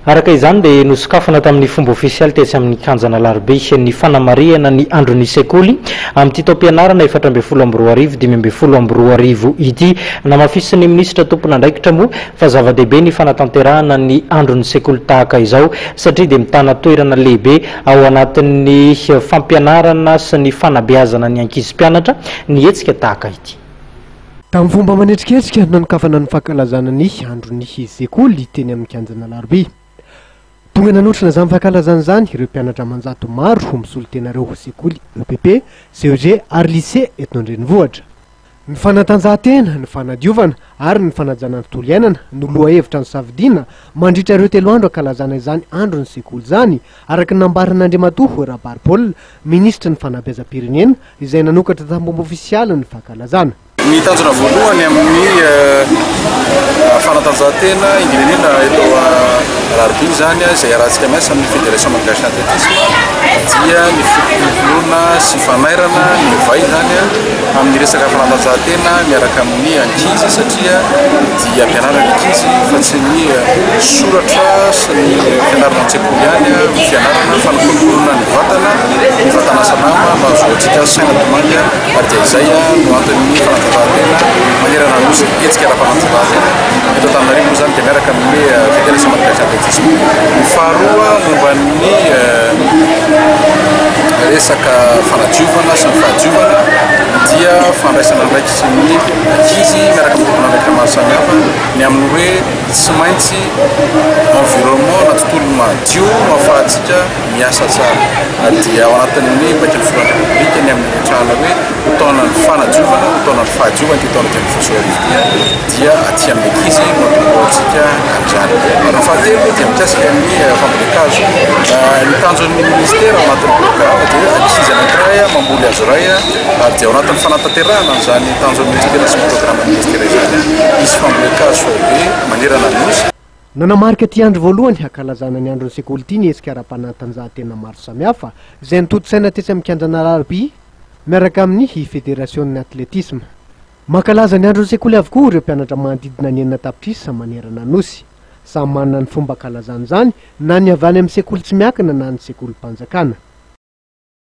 Araka izany dia nosokafana tamin'ny fomba ofisialy tetsy amin'ny kianjan'Alarobia ny fanamarihana ny andron'ny sekoly amin'ity taom-pianarana 2014 2015 ity. Namafisin'ny minisitra tompon'andraikitra moa fa zava-dehibe ny fanatanterahana ny andron'ny sekoly tahaka izao satria dia mitana toerana lehibe ao anatin'ny fampianarana sy ny fanabeazana ny ankizy mpianatra ny hetsika tahaka ity. Tamin'ny fomba manetriketrika nanokafana ny fankalazana ny andron'ny sekoly teny amin'ny kianjan'Alarobia. Tonga nanotrona izany fankalazana izany ireo mpianatra aman-jato maro misolo tena ireo sekoly EPP, CEG ary Lycée eto an-drenivohitra. Ny fanatanjahantena, ny fanadiovana ary ny fanajana ny tontolo iainana no lohahevitra nosafidiana mandritra ireo telo andro ankalazana izany andron'ny sekoly izany, araka ny nambaran'Andriamatoa Rabary Paul, minisitry ny fanabeazam-pirenena, izay nanokatra tamim-pomba ofisialy ny fankalazana. Ny tanjona voalohany amin'ny fanatanjahantena, indrindra indrindra eto Alarobia izany, izay iarahantsika miasa amin'ny Fédération Malgache d'Athlétisme, dia ny fikolokoloana sy fanairana ny éveil izany amin'ny resaka fanatanjahantena miaraka amin'ny ankizy satria dia ampianarina ny ankizy fa tsy ny soratra sy ny fianarana an-tsekoly ihany no fianarana fa ny kolokoloana ny vatana, ny vatana salama no ahazoantsika saina tomany ary dia izay no anton'ny fanatanjahantena manerana ny Nosy, hetsika ara-panatanjahantena eto Antananarivo moa izany dia miaraka amin'ny Fédération Malgache d'Athlétisme. Ny faharoa momba ny resaka fanadiovana sy ny fahadiovana dia fandraisana andraikitry ny ankizy miaraka amin'ny tompon'andraikitra maro samihafa ny amin'ny hoe tsy maintsy environnement na tontolo madio no ahafahantsika miasa tsara ary dia ao anatin'ny baikon'ny filohan'ny Repoblika ny amin'ny hametrahana hoe ho taonan'ny fanadiovana, ho taonan'ny fahadiovana ity taona 2015 ity dia aty amin'ny ankizy no atombohantsika hatrany. Ary ny fahatelo dia mikasika ny fambolen-kazo. Ny tanjon'ny minisitera ao anatin'ny programa dia hoe ankizy anankiray mamboly hazo iray ary dia ao anatin'ny fanatanterahana an'izany tanjon'ny minisitera sy ny programan'ny minisitera izany hisy fambolen-kazo faobe manerana ny Nosy. Nanamarika ity andro voalohany hankalazana ny andron'ny sekoly ity ny hetsika ara-panatanjahantena maro samihafa izay notontosaina tetsy amin'ny kianjan'Alarobia miaraka amin'ny federasion'ny atletisma. Mankalaza ny andron'ny sekoly avokoa ireo mpianatra manodidina ny 6 tapitrisa manerana ny Nosy. Samy manana ny fomba ankalazana izany na ny avy any amin'ny sekoly tsy miankina na ny sekolim-panjakana.